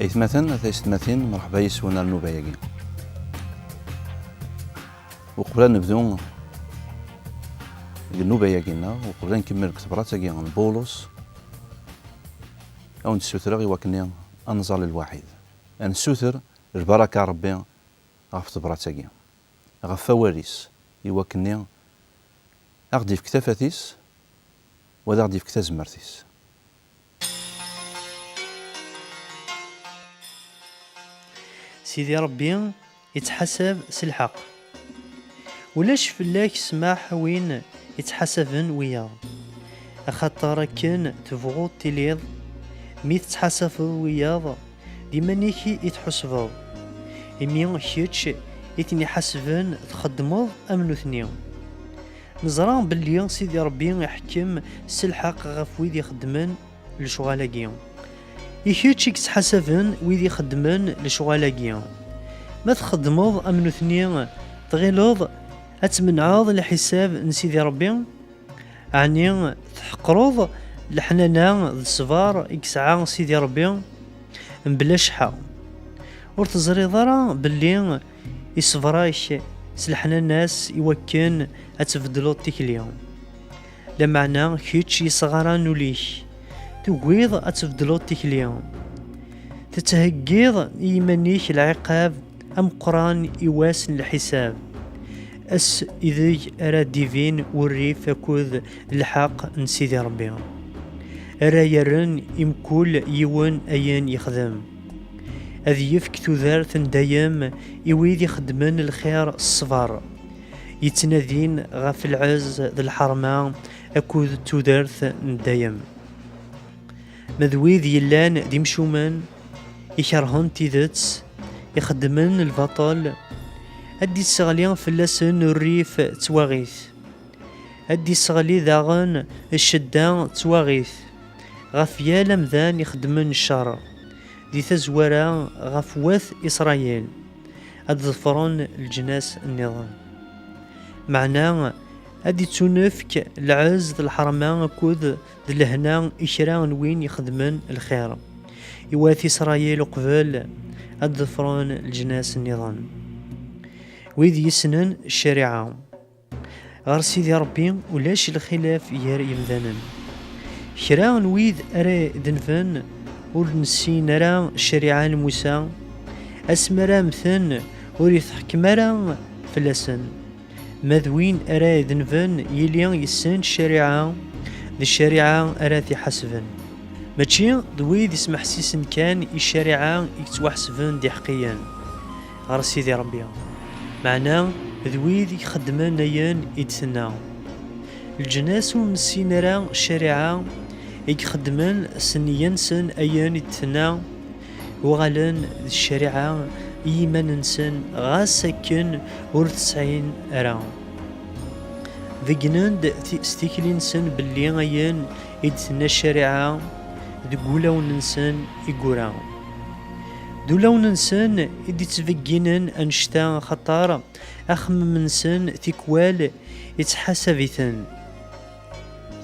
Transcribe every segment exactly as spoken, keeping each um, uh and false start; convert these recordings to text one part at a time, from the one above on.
Atmaten, a taysetmatin, mṛeḥba yes-wen ar nnuba-agi. Uqbel ad nebdu deg nnuba-agi-nneɣ, uqbel ad nkemmel deg tebṛat-agi n Bulus, ad wen-d-ssutreɣ i wakken ad nẓall lwaḥid. Ad nessuter lbaraka n Ṛebbi ɣef tebṛat-agi, ɣef wawal-is, i wakken ad ɣ-d-ifk tafat-is, u ad ɣ-d-ifk tazmert-is. Sidi Ṛebbi ittḥasab s lḥeqq. Ulac fell-ak ssmaḥ win ittḥasaben wiyaḍ. Axaṭer akken tebɣuḍ tiliḍ, mi tettḥasabeḍ wiyaḍ, d iman-ik i tḥusbeḍ. Imi kečč i ten-iḥasben txeddmeḍ am nutni. Neẓra belli Sidi Ṛebbi iḥekkem s lḥeqq ɣef wid ixeddmen lecɣal-agi. I kečč i yettḥasaben wid ixeddmen lecɣal-agi, ma txeddmeḍ am nutni, tɣileḍ ad tmenɛeḍ lḥisab n Sidi Ṛebbi? Ɛni tḥeqreḍ leḥnana d ṣṣber i yesɛa Sidi Ṛebbi? Mebla cceḥḥa, ur teẓriḍ ara belli iṣber-ak s leḥnana-s i wakken ad tbeddleḍ tikli? Lameɛna kečč yesɣaran ul-ik, tugiḍ ad tbeddleḍ tikli. Tettheggiḍ i yiman-ik lɛiqab ameqqran i wass n lḥisab, ass ideg ara d-ibin wurrif akked lḥeqq n Sidi Ṛebbi, ara yerren i mkul yiwen ayen yexdem. Ad yefk tudert n dayem i wid ixeddmen lxir s ṣṣber, yettnadin ɣef lɛezz d lḥerma akked tudert n dayem. Ma d wid yellan d imcumen, ikerhen tidet, ixeddmen lbaṭel, ad d-isseɣli fell-asen urrif d twaɣit. Ad d-isseɣli daɣen ccedda d twaɣit ɣef yal amdan ixeddmen ccer, di tazwara ɣef wat Isṛayil, ad ḍefren leǧnas nniḍen. Meɛna ad d-ittunefk lɛezz d lḥerma akked d lehna i kra n win ixeddmen lxir i wat Isṛayil uqbel ad ḍefren leǧnas nniḍen. Wid yessnen ccariɛa. Ɣer Sidi Ṛebbi ulac lxilaf gar yemdanen. Kra n wid ara idenben ur nessin ara ccariɛa n Musa, asmi ara mmten ur itḥekkem ara fell-asen. Ma d win ara idenben yili yessen ccariɛa, d ccariɛa ara t-iḥasben. Mačči d wid ismeḥsisen kan i ccariɛa i yettwaḥesben d iḥeqqiyen ɣer Sidi Ṛebbi, meɛna d wid i ixeddmen ayen i d-tenna. Leǧnas ur nessin ara ccariɛa i ixeddmen s nneyya-nsen ayen i d-tenna, uɣalen d ccariɛa i yiman-nsen ɣas akken ur t-sɛin ara. Beggnen-d ti- s tikli-nsen belli ayen i d-tenna ccariɛa deg wulawen-nsen i yura. D ulawen-nsen i d-ittbegginen annect-a axaṭer axemmem-nsen tikwal ittḥasab-iten,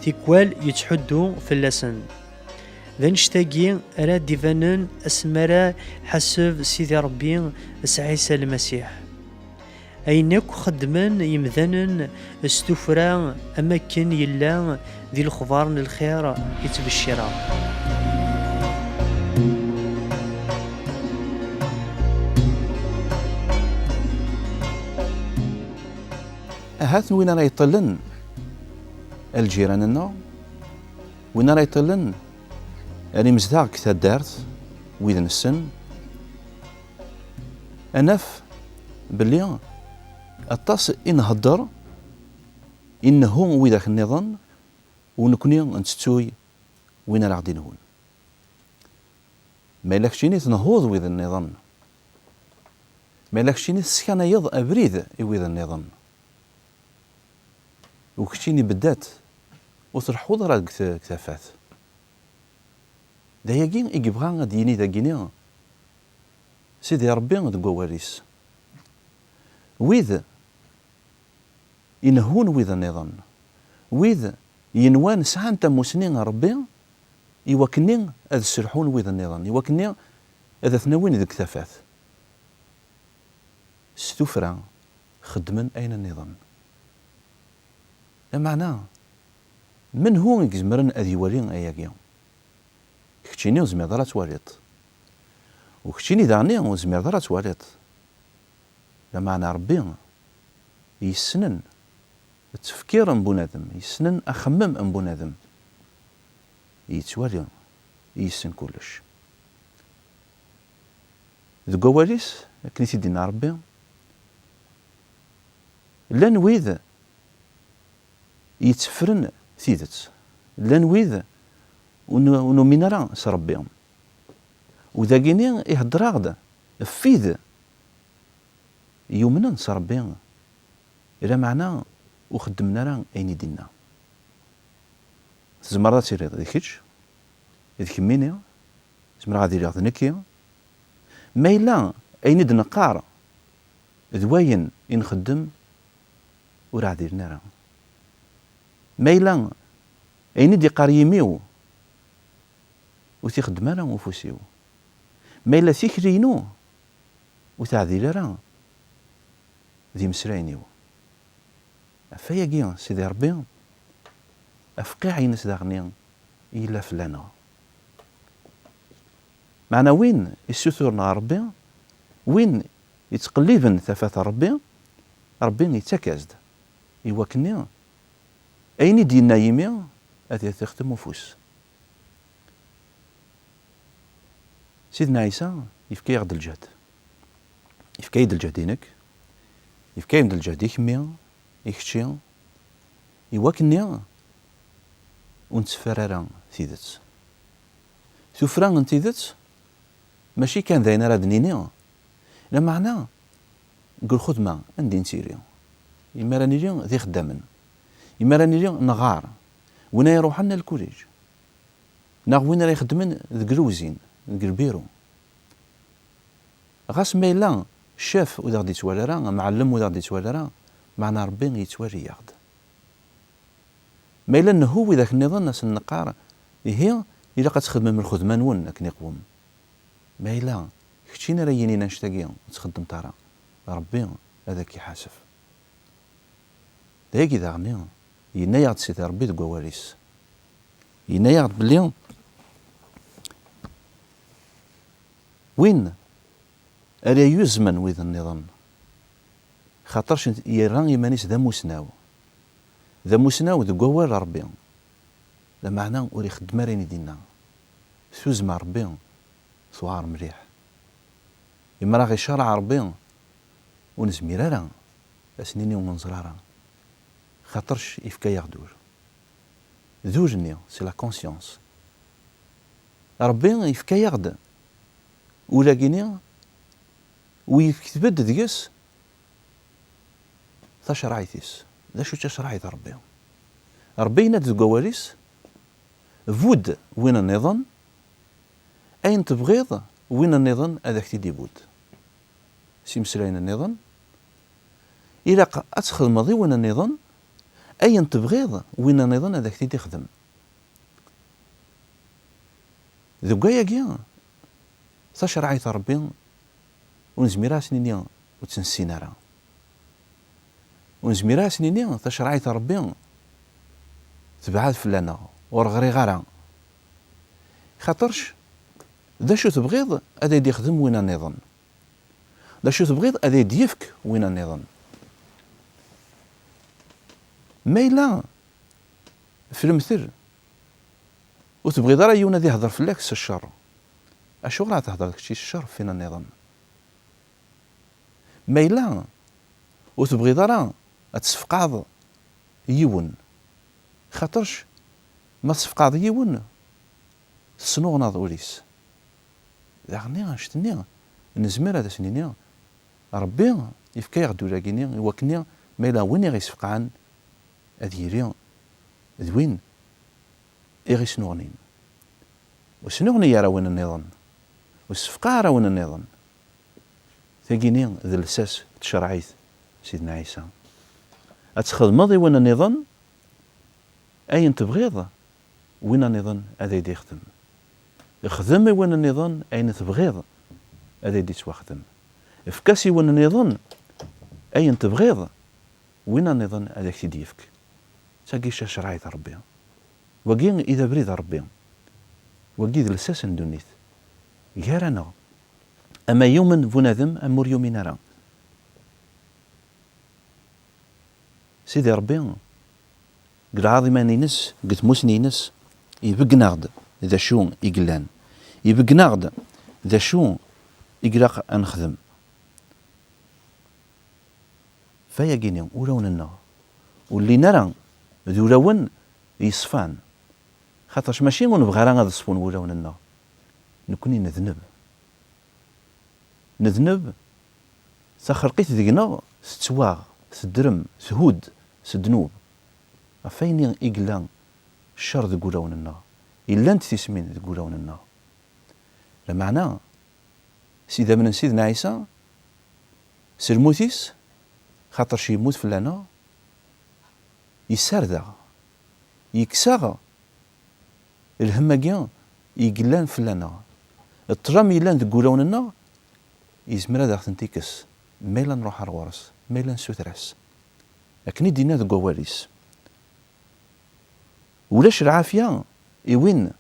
tikwal yettḥuddu fell-asen. D annect-agi ara d-ibanen asmi ara ḥaseb Sidi Ṛebbi s Ɛisa Lmasiḥ. Ayen akk xeddmen yemdanen s tuffra am akken yella di lexbar n lxir i ttbeccireɣ. Ahat win ara yeṭṭlen a lǧiran-nneɣ, win ara yeṭṭlen ar imezdaɣ deg taddart, wid nessen, ad naf belli aṭas i nhedder, i nnehhu widak nniḍen, u nekni ntettuy win ara ɣ-d-inhun. Ma yella keččini tnehhuḍ wid nniḍen, ma yella keččini teskanayeḍ abrid i wid nniḍen, u keččini beddat, ur tleḥḥuḍ ara deg t- deg tafat. D ayagi i yebɣa ad d-yini dagini Sidi Ṛebbi deg wawal-is. Wid inehhun wid nniḍen, wid yenwan sɛan tamusni n Ṛebbi, i wakken ad sselḥun wid nniḍen, i wakken ad ten-awin deg tafat. S tuffra, xeddmen ayen nniḍen. Lameɛna, menhu i izemren ad iwali ayagi? Keččini ur tezmireḍ ara ad twaliḍ. U keččini daɣni ur tezmireḍ ara ad twaliḍ. Lameɛna Ṛebbi yessnen ttefkir n bunadem, yessnen axemmem n bunadem. Yettwali, yessen kullec. Deg wawal-is, akken i t-id-yenna Ṛebbi, llan wid yetteffren tidet, llan wid ur n-, ur numin ara s Ṛebbi. U dagini ihedder-aɣ-d ɣef wid yumnen s Ṛebbi, lameɛna ur xeddmen ara ayen i d-inna. Tzemreḍ ad tiliḍ d kečč, d kemmini, zemreɣ ad iliɣ d nekki. Ma yella ayen i d-neqqar d wayen i nxeddem, ur ɛdilen ara. Ma yella ayen i d-iqqar yimi-w, ur t-ixeddem ara ufus-iw. Ma yella tikli-inu, ur teɛdil ara d imeslayen-iw. Ɣef wayagi, Sidi Ṛebbi, afqiɛ-ines daɣen yella fell-aneɣ. Meɛna win issuturen ɣer Ṛebbi, win yettqelliben tafat n Ṛebbi, Ṛebbi yettak-as-d i wakken ayen i d-yenna yimi ad t-ixdem ufus. Sidna Ɛisa yefka-yaɣ-d lǧehd. Yefka-yi-d lǧehd i nekk, yefka-yi-d lǧehd i kemmi, i kečči, i wakken ur netteffer ara tidet. Tuffra n tidet mačči kan d ayen ara d-nini, lameɛna deg lxedma anda i nettili, imi ara nili d ixeddamen, imi ara nili neɣɣar, win ara iruḥen ar lkuliǧ, neɣ win ara ixeddmen deg lewzin, deg lbiru. Ɣas ma yella ccaf ur d aɣ-d-yettwali ara, amɛellem ur d aɣ-d-yettwali ara, meɛna Ṛebbi yettwali-yaɣ-d. Ma yella nnehhu widak nniḍen, ad sen-neqqar, ihi, ilaq ad txedmem lxedma-nwen akken iqwem. Ma yella keččini ara yinin annect-agi ur tt-txeddmeḍ ara, Ṛebbi ad ak-iḥaseb. D ayagi daɣen yenna-yaɣ-d Sidi Ṛebbi deg wawal-is. Yenna-yaɣ-d belli win ara yuzmen wid nniḍen, xaṭerc yerra iman-is d amusnaw. D amusnaw deg wawal n Ṛebbi, lameɛna ur ixeddem ara ayen i d-inna. Tuzzma n Ṛebbi tewɛer mliḥ. Imi ara ɣ-icaṛeɛ Ṛebbi, ur nezmir ara ad s-nini ur neẓri ara, xaṭerc ifka-yaɣ-d ul. D ul-nni, c'est la conscience. Ṛebbi yefka-yaɣ-d ul-agi-nni u yekteb-d deg-s tacerɛit-is. D acu d tacerɛit n Ṛebbi? Ṛebbi yenna-d deg wawal-is, budd win nniḍen, ayen tebɣiḍ win nniḍen ad ak-t-id-ibudd. S imeslayen nniḍen, ilaq ad txedmeḍ i win nniḍen ayen tebɣiḍ win nniḍen ad ak-t-id-ixdem. Deg wayagi, tacerɛit n Ṛebbi ur nezmir ara ad s-nini ur tt-nessin ara. Ur nezmir ara ad s-nini tacerɛit n Ṛebbi tebɛed fell-aneɣ, ur ɣriɣ ara. Xaṭerc, d acu tebɣiḍ ad ay-d-ixdem win nniḍen? D acu tebɣiḍ ad ay-d-yefk win nniḍen? Ma yella f lemtel, ur tebɣiḍ ara yiwen ad ihder fell-ak s ccer, acuɣer ad thedreḍ kečči s ccer ɣef win nniḍen? Ma yella ur tebɣiḍ ara ad tsefqɛeḍ yiwen, xaṭerc ma tsefqɛeḍ yiwen, tesnuɣnaḍ ul-is. Daɣen annect-nni nezmer ad as-nini, Ṛebbi yefka-yaɣ-d ul-agi-nni i wakken ma yella win i ɣ-isfeqɛen ad yili d win i ɣ-isnuɣnin. Ur snuɣni ara win nniḍen, ur ssefqaɛ ara win nniḍen. Tagini d lsas n tcerɛit, Sidna Ɛisa. Ad txedmeḍ i win nniḍen ayen tebɣiḍ win nniḍen ad ay-d-ixdem. Xdem i win nniḍen ayen tebɣiḍ ad ak-d-ittwaxdem. Efk-as i win nniḍen ayen tebɣiḍ, win nniḍen ad ak-t-id-yefk. D tagi i d ccṛeɛɛa n Ṛebbi. Wagi i d abrid n Ṛebbi. Wagi d lsas n ddunit. Gar-aneɣ. Ama yumen bunadem, ama ur yumin ara. Sidi Ṛebbi, deg lɛaḍima-ines, deg tmusni-ines, ibeggen-aɣ-d d acu i yellan. Ibeggen-aɣ-d d acu i ilaq ad nexdem. Fayagini, ulawen-nneɣ ur llin ara d ulawen yeṣfan. Xaṭerc mačči ur nebɣi ara ad ṣfun wulawen-nneɣ. Nekni nedneb. Nedneb, taxelqit deg-neɣ tettwaɣ, teddrem, thudd s ddnub. Ɣef wayen i yella ccer deg wulawen-nneɣ, i llant tismin deg wulawen-nneɣ. Lameɛna, s idammen n Sidna Ɛisa, s lmut-is, xaṭerc yemmut fell-aneɣ, yessardeɣ, yekkes-aɣ lhemm-agi i yellan fell-aneɣ. Ṭṭlam yellan deg wulawen-nneɣ, yezmer ad aɣ-tent-ikkes, ma yella nruḥ ar ɣur-s, ma yella nessuter-as. Akken i d-yenna deg wawal-is, ulac lɛafya i win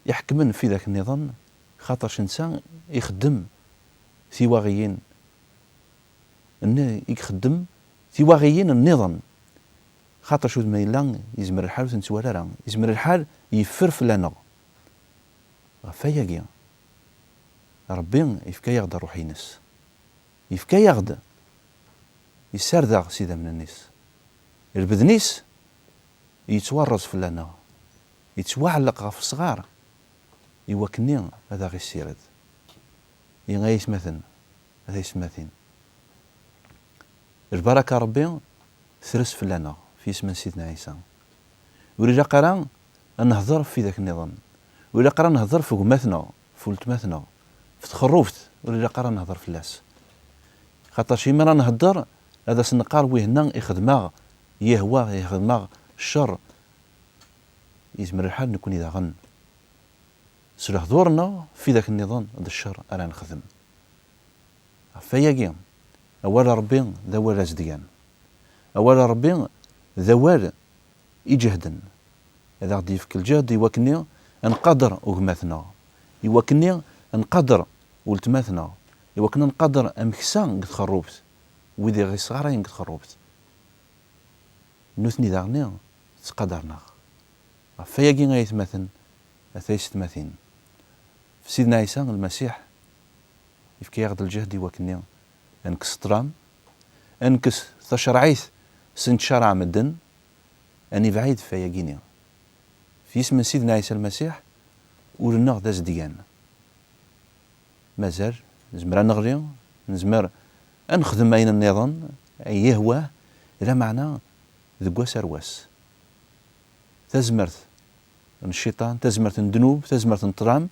iḥekmen ɣef widak nniḍen, xaṭerc netta ixeddem tiwaɣiyin nni i ixeddem tiwaɣiyin nniḍen. Xaṭerc udem yella, yezmer lḥal ur t-nettwali ara, yezmer lḥal yeffer fell-aneɣ. Ɣef wayagi, Ṛebbi yefka-yaɣ-d Ṛṛuḥ-ines. Yefka-yaɣ-d, yessared-aɣ s idammen-is. Lbeden-is yettwarreẓ fell-aneɣ, yettwaɛelleq ɣef usɣar, i wakken ad aɣ-issired. I aytmaten, a taysetmatin, lbaraka n Ṛebbi tres fell-aneɣ, f yisem n Sidna Ɛisa. Ur ilaq ara ad nehder f widak nniḍen. Ur ilaq ara ad nehder f gma-tneɣ, f weltma-tneɣ, f txerrubt, ur ilaq ara ad nehder fell-as. Xaṭerc imi ara nhedder, ad as-neqqar wihenna ixdem-aɣ yehwa, ixdem-aɣ ccer. Yezmer lḥal nekkni daɣen, s lehdur-nneɣ, f widak nniḍen, d ccer ara nexdem. Ɣef wayagi, awal n Ṛebbi d awal azedgan. Awal n Ṛebbi d awal iǧehden. Ad aɣ-d-yefk lǧehd i wakken ad nqader gma-tneɣ, i wakken ad nqader weltma-tneɣ, i wakken ad nqader ameksa deg txerrubt, wid i ɣ-yessɣarayen deg txerrubt. Nutni daɣen ttqadaren-aɣ. Ɣef wayagi, ay atmaten, a taysetmatin, f Sidna Ɛisa Lmasiḥ, yefka-yaɣ-d lǧehd i wakken ad nekkes ṭṭlam, ad nekkes tacerɛit s nettcaṛeɛ medden, ad nibɛid f wayagi-ni. F yisem n Sidna Ɛisa Lmasiḥ, ul-nneɣ d azedgan. Mazal nezmer ad neɣli, nezmer ad nexdem ayen nniḍen, ay yehwa, lameɛna deg wass ar wass. Tazmert n cciṭan, tazmert n ddnub, tazmert n ṭṭlam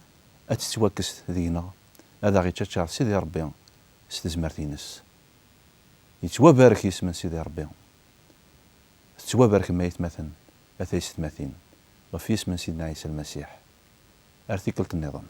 ad tettwakkes deg-neɣ, ad aɣ-iččaččar Sidi Ṛebbi s tezmert-ines. Yettwabarek yisem n Sidi Ṛebbi. Tettwabarkem ay atmaten, a taysetmatin, ɣef yisem n Sidna Ɛisa Lmasiḥ. Ar tikkelt nniḍen.